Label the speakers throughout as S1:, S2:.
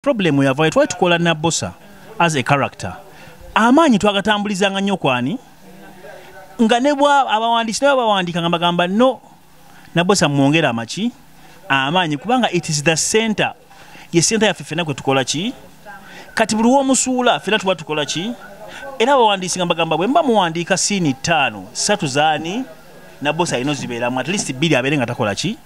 S1: Problem yavayo, twali tukola Nabosa as a character. Amaanyi twagatambulizanga nnyo kwani nga ne bwa abawandiisi nabo bawandiika nga bagamba no, Nabosa mwongere amaki amaanyi, kubanga it is the center, ye center yaffe ffenna kwe tukola ki. Kati buli w'omusuula ffenna tuba tukola ki. Era abawandiisi nga bagamba bwe mba muwandiika scene 5 3 zaani Nabosa alina ozibeeramu at least 2 abeere nga takola ki,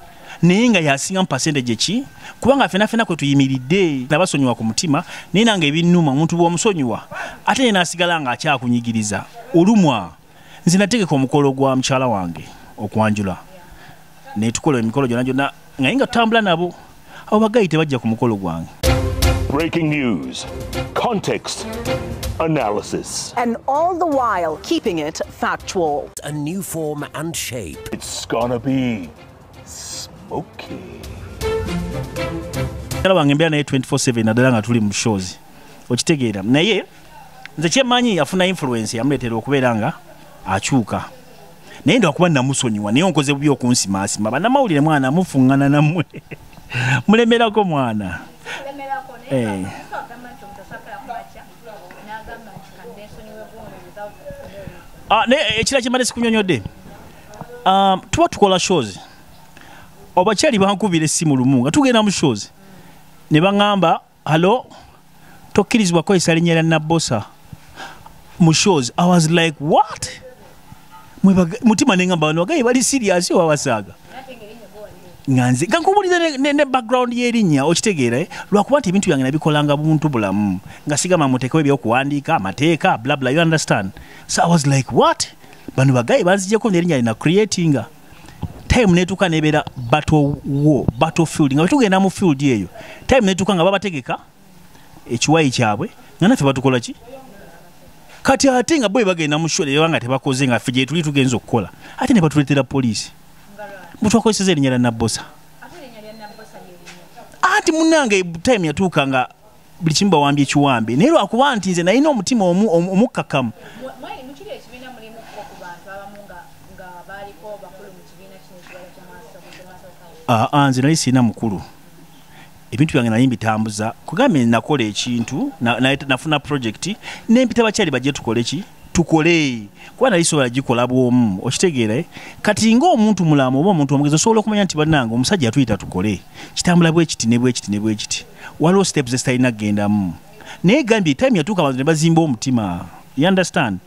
S1: naye nga yasinga mu percentage ki, kubanga ffenna ffenna kwe tuyimiridde. Nabasonyiwa ku mutima, naye nange ebinnuma omuntu bw'omusonyiwa ate ye n'asigala ng'akyakunyigiriza olumwa. Nze nategeka omukolo gwa mukyala wange okwanjula, ne tukola emikolo gyonna gyonna naye nga tutambula nabo. Abo bagayi tebajja ku mukolo gwange.
S2: Breaking news, context, analysis.
S3: And all the while keeping it factual.
S4: A new form and shape.
S2: It's gonna be smoky.
S1: Mukyala wange mbeera naye 24/7 naddala nga tuli mu shows. Okitegeera. Naye nze kyemmanyi afuna influence yamuleetera okubeera nga akyuka. Naye ndwakuba namusonyiwa, naye onkoze bubi okunsimaasima. Bannamawulire mwana mufuŋŋana nammwe. Mulemerako mwana. Naye ekira kyembadde sikunyonyodde. Tuba tukola shows. Abakyali bankubira essimu lumu nga tugenda mu shows. Ne baŋŋamba, "Hello, tokkirizibwa kukozesa linnya lya Nabosa mu shows." I was like, "What?" Mutima ne ŋŋamba bano bagayi bali serious oba basaaga? Nga nze nga nkubuulira ne background y'erinnya, okitegeera, eh? Lwakuba nti ebintu byange nabikolanga buntu bulamu, nga sigamba muteekewo ebyokuwandiika, amateeka, bla bla, you understand? So I was like, "What?" Bano bagayi banzigyeko n'erinnya lina creatinga. Time netuuka nebeera battle war, battlefield, nga bwe tugenda mu field eyo, time netuuka nga babategeka ekiwayi kyabwe, nga naffe batukola ki? Kati ate nga bo bagenda mu show nga tebakoze, nga ffe gye tuli tugenza okukola, ate ne batuleetera poliisi. Mbu twakozesezza erinnya lya Nabosa. Anti munnange time yatuuka nga buli kimu bawambye ekiwambe, naye lwakuba nti nze nalina omutima omukkakkamu. Nze nali sirina mukulu. Ebintu byange nali mbitambuza. Kugambye nakola ekintu, nafuna project, ne mpita bakyali bajje tukole ki? Tukole. Kuba nali sobola gikola bw'omu, okitegeera, eh? Kati ng'omuntu mulamu oba omuntu omugezi osobola okumanya nti bannange omusajja yatuyita tukole. Kitambula bwe kiti ne bwe kiti ne bwe kiti. Waliwo steps ezitalina kugendamu. Naye gambye time yatuuka abantu ne bazimba omutima. You understand?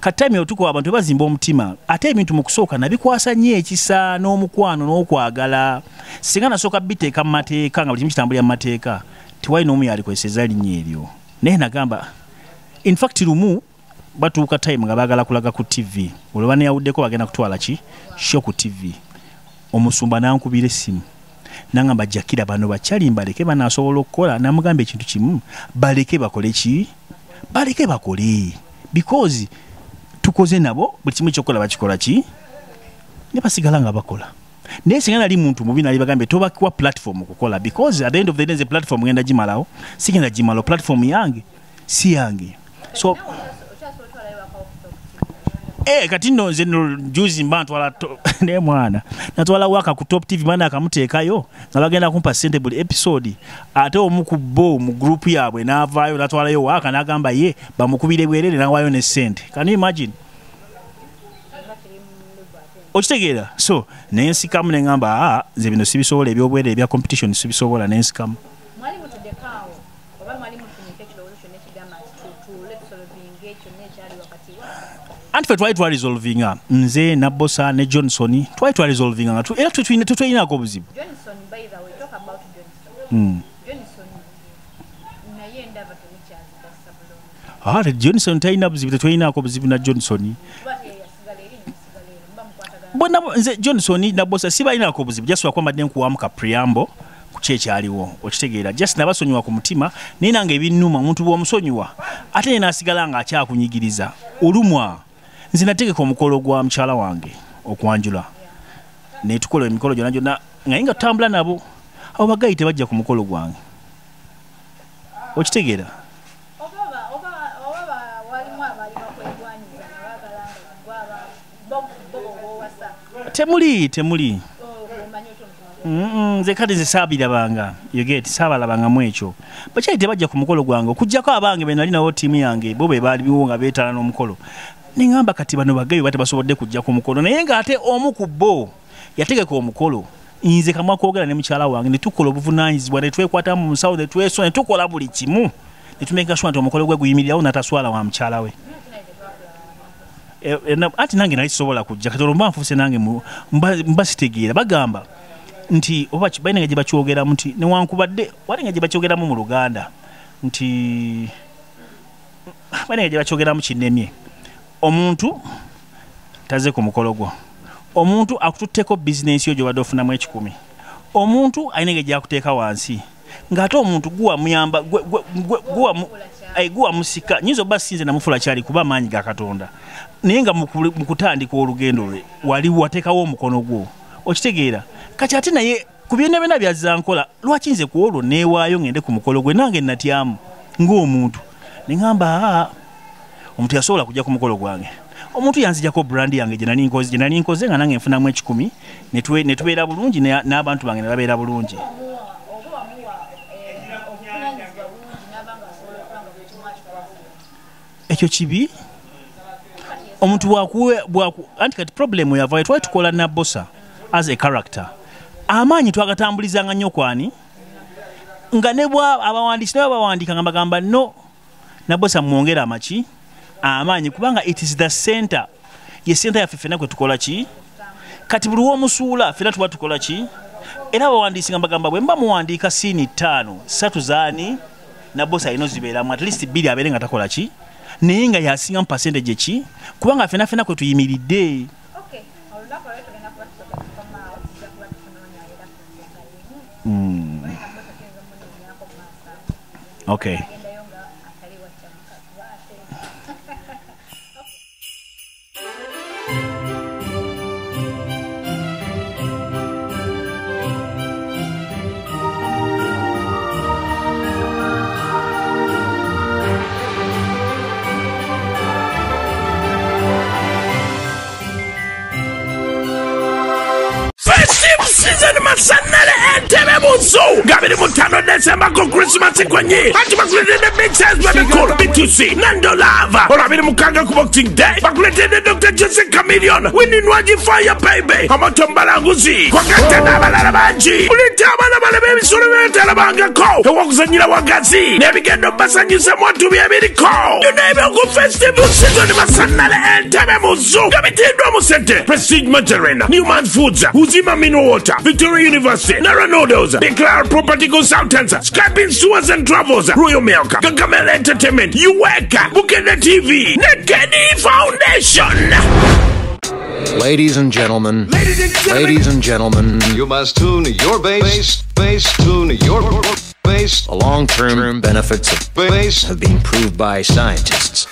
S1: Kati time yatuuka abantu ne bazimba omutima. Ate ebintu mu kusooka nabikwasa nnyo ekisa n'omukwano n'okwagala. Singa nasooka biteeka mu mateeka nga buli kimu kitambulira mu mateeka, tewali n'omu yalikozesezza linnya eryo. Naye nagamba, in fact lumu batuuka time nga baagala kulaga ku TV. Olwo baneyawuddeko bagenda kutwala ki? Show ku TV. Omusumba n'ankubira essimu. N'angamba Jakira bano bakyali mbaleke banaasobola okukola. N'amugamba ekintu kimu, baleke bakole ki? Baleke bakole. Because tukoze nabo buli kimu ekyokukola bakikola ki? Ne basigala nga bakola. Naye singa nali muntu mubi nali bagambye tobakiwa platform okukola, because at the end of the day nze platform ngenda gimalawo, sigenda gimalawo, platform yange si yange. So kati nno nze nno juzi mba ntwala naye mwana natwala waka ku Top TV, mwana akamuteekayo nga bagenda kumpa ssente buli episode, ate omu ku bo mu group yaabwe n'avaayo natwalayo waka n'agamba ye bamukubire bwerere n'awaayo ne ssente. Can you imagine? Okitegeera? So nensikamu ne ŋŋamba, nze bino sibisobola, ebyobwerere ebya competition sibisobola, nensikamu.
S5: Mwali mutuddekaawo oba mwali mufunyeko ekirowoozo kyonna ekigamba nti tutuule tusolvinge kyonna ekyali wakati wa?
S1: Anti ffe twali twaresolvinga, nze Nabosa ne Johnson twali twaresolvinga nga era tetulinaako obuzibu.
S5: Johnson, by the way, talk about Johnson. Johnson naye ndaba temukyazigasa bulungi.
S1: Johnson talina buzibu, tetulinaako buzibu na Johnson.
S5: Kuba te yasigala eri nemusigala ero, muba mukwatagana.
S1: Bonna nze Johnson Nabosa sibalinaako buzibu, just lwakuba mbadde nkuwamu ka preamble ku ki ekyaliwo, okitegeera. Just nabasonyiwa ku mutima, naye nange ebinnuma omuntu bw'omusonyiwa ate ye n'asigala ng'akyakunyigiriza olumwa. Nze nategeka omukolo gwa mukyala wange okwanjula, ne tukola emikolo gyonna gyonna naye nga tutambula nabo. Abo bagayi tebajja ku mukolo gwange, okitegeera.
S5: Oba walimu abaali bakwegwanyiza nga baagala nga gwe bo b'owasa.
S1: Temuli, temuli.
S5: Omanyi otya omutima
S1: Nze kati nze saabirabanga, you get, saabalabangamu ekyo. Bakyali tebajja ku mukolo gwange okuggyako abange be nali nawo ttiimu yange, bo be baaliwo nga beetala n'omukolo. Ne ŋŋamba kati bano bagayi bate basobodde kujja ku mukolo, naye ng'ate omu ku bo yategeka omukolo. Nze kamwa kwogera ne mukyala wange ne tukola obuvunaanyizibwa, ne twekwata mu nsawo, ne tweswa, ne tukola buli kimu, ne tumeka sure nti omukolo gwe guyimirirawo n'ataswala wa mukyala we. Ati nange nali sisobola kujja, kati olwo mba nfuuse nange mba sitegeera. Bagamba nti oba balina nga gye bakyogeramu nti newankubadde wali nga gye bakyogeramu mu Luganda nti balina nga gye bakyogeramu kinnemye, omuntu taze ku mukolo gwo, omuntu akututteko bizinensi yo gy'obadde ofunamu 1,000, omuntu alina engeri gy'akuteeka wansi, ng'ate omuntu guwa muyamba guwa musika. Nyinza obba sinze namufula kyali kuba amaanyi ga Katonda, naye nga mu kutandika olugendo lwe wali wateekawo omukono gwo, okitegeera. Kati ate naye ku byonna byonna byazza nkola, lwaki nze ku olwo neewaayo ngende ku mukolo gwe? Nange natyamu ng'omuntu ne ŋŋamba omuntu yasobola kujja ku mukolo gwange, omuntu yanzijjako brand yange gye nali nkoze nga nange nfunamu 1,000, ne tubeera bulungi n'abantu bange ne babeera bulungi. Ekyo kibi omuntu bwaku anti kati problem yavayo, twali tukola Nabosa as a character, amaanyi twagatambulizanga nnyo kwani nga ne bwa abawandiisi ne bawandiika nga bagamba no, Nabosa mwongere amaki amaanyi, kubanga it is the center, ye center yaffe ffenna kwe tukola ki. Kati buli w'omusuula ffenna tuba tukola ki. Era abawandiisi nga bagamba bwe mba muwandiika siini 5 3 zaani Nabosa alina ozibeeramu at least 2 abeere nga takola ki, naye nga yasinga mu percentage ki, kubanga ffenna ffenna kwe tuyimiridde. Okay.
S2: Masanale entebe muzu gabiri mutano December ku Christmas kwenye ati bakuletedde Big Size Bebe Cool B2C Nando Lava olwo 26 ku Boxing Day bakuletedde Dr. Jose Chameleone Winnie Nwagi Fire Baby Omoto Mbalanguzi kwagatta n'abalala bangi mulete abaana balebe ebisolo byetalabangako ew'okuzannyira wagazi n'ebigendo basanyuse mwattu byebiriko byonna ebyoku festival season Masanale entebe muzu gabitiddwa mu ssente Prestige Margarine, Newman Foods, Uzima Mineral Water, Victoria University, Nara Noodles, Declare Property Consultants, Skype Tours and Travels, Royal Milk, Gagamel Entertainment, Uweka, Bukene TV, Nekedi Foundation.
S4: Ladies and gentlemen, ladies and gentlemen,
S6: you must tune your bass, bass, tune your bass.
S4: The long-term benefits of bass have been proved by scientists.